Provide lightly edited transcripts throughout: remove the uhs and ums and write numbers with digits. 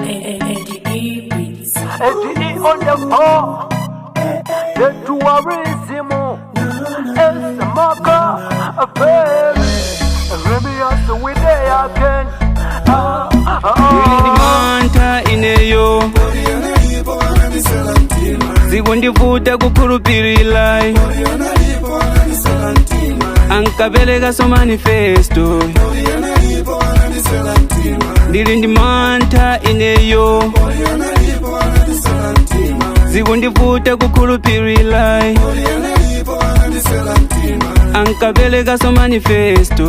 ADE Beats. ADE on the floor. The tourism is a marker of fame. Remius with the again. Ah, ah, Ndili ah. mantha ineyo, zikundivuta kukhulupirira. Ankapereka so manifesto. Ndili ndi mantha ineyo, zikundivuta kukhulupirira. Ankapereka so manifesto.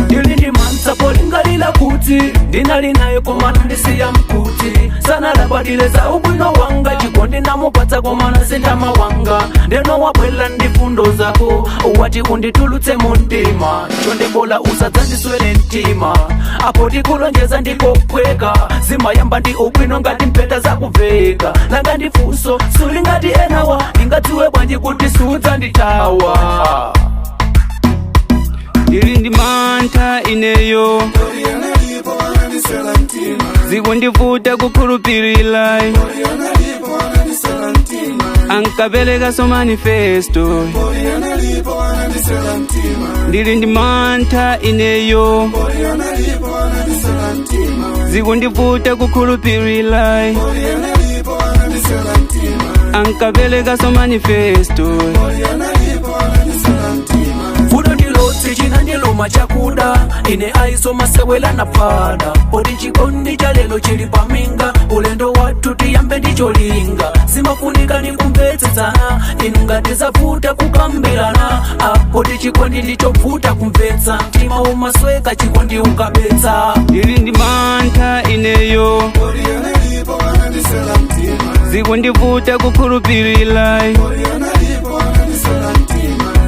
Ndili ndi mantha polingalira kuti ndinali naye koma ndisiya mkuti sanalabadile za ubwino wanga. Chikondi namupatsa koma nasintha wanga. Ndeno wabwela ndi fundo zako, wati unditulutse mundima. Chonde bola usadzandiswere mtima. Apo tikulonjeza ndikophweka, zimayamba ndi ubwino ngati mpeta zakuveka. Langa ndifunso, suli ngati enawa, ndingadziwe bwanji kuti sudzanditawa? Ndili ndi mantha ineyo, zikundivuta kukhulupirira. Ankapereka so manifesto. Ndili ndi mantha ineyo, zikundivuta kukhulupirira. Ankapereka so manifesto. Vuto ndilotsi chinandiluma chakuda, ine aiso masewela na pada poti chikondi cha lelo chili paminga. Ulendo wathu tiyambe ndicholinga, zimafunika ni kumvetsetsana. Inu ngati zavuta kukambirana, poti chikondi ndichovuta kumvetsa, mtima umasweka chikondi ukabetsa. Ndili ndi mantha ineyo, zikundivuta kukhulupirira.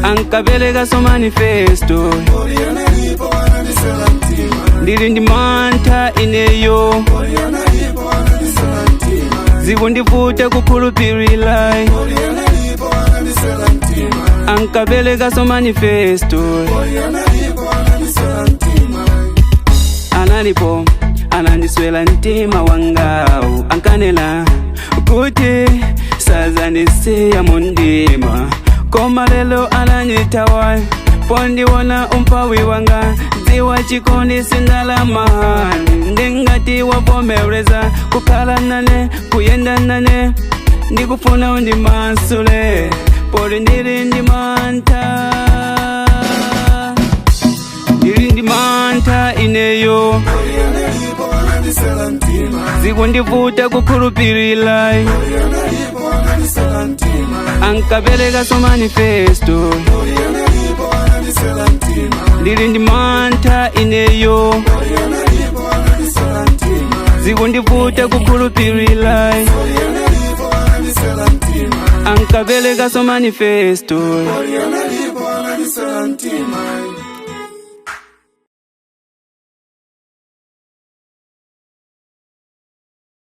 Ankapereka so manifesto. Ndili ndi mantha ineyo, zikundivuta kukhulupirira. Ankapereka so manifesto. Analipo anandiswela mtima wangawu, ankanena kuti sazandisiya mundima, koma lelo anandithawa pondiwona umphawi wanga. Dziwa chikondi sindalama, ndingati wavomereza kukhala nane, kuyenda nane, ndikufuna undimasule poli ndili ndi mantha. Ndili ndi mantha ineyo, zikundivuta kukhulupirira. Ankapereka so manifesto. Ndili ndi mantha ineyo, zikundivuta kukhulupirira. Ankapereka so manifesto.